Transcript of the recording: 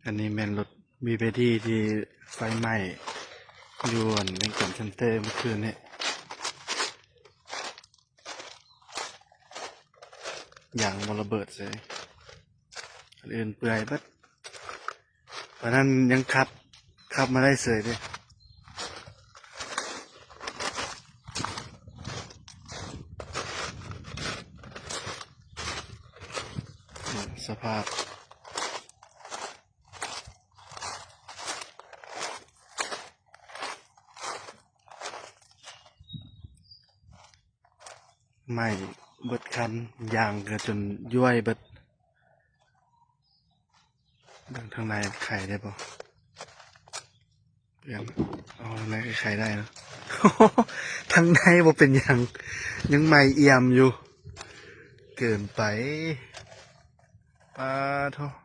ອັນນີ້ແມ່ນລົດບີວາຍດີທີ່ໄຟໄໝ້ຢູ່ອັນວຽງຈັນເຊັນເຕີມື້ຄືນນີ້ ຢາງບໍ່ລະເບີດເສີຍ ອັນອື່ນເປື່ອຍເບິດ ອັນນັ້ນຍັງຂັບ ຂັບມາໄດ້ເສີຍເດ້. ສະພາບ ໄໝ້ເບິດຄັນ ຢາງກໍຈົນຢ້ວຍເບິດ. ເບິ່ງທາງໃນໄຂໄດ້ບໍ່? ເບິ່ງ ເອົາ ທາງໃນໄຂໄດ້ເນາະ. ທາງໃນບໍ່ເປັນຫຍັງ ຍັງໃໝ່ອ່ຽມຢູ່ ເກີນໄປ ປາໂທ້.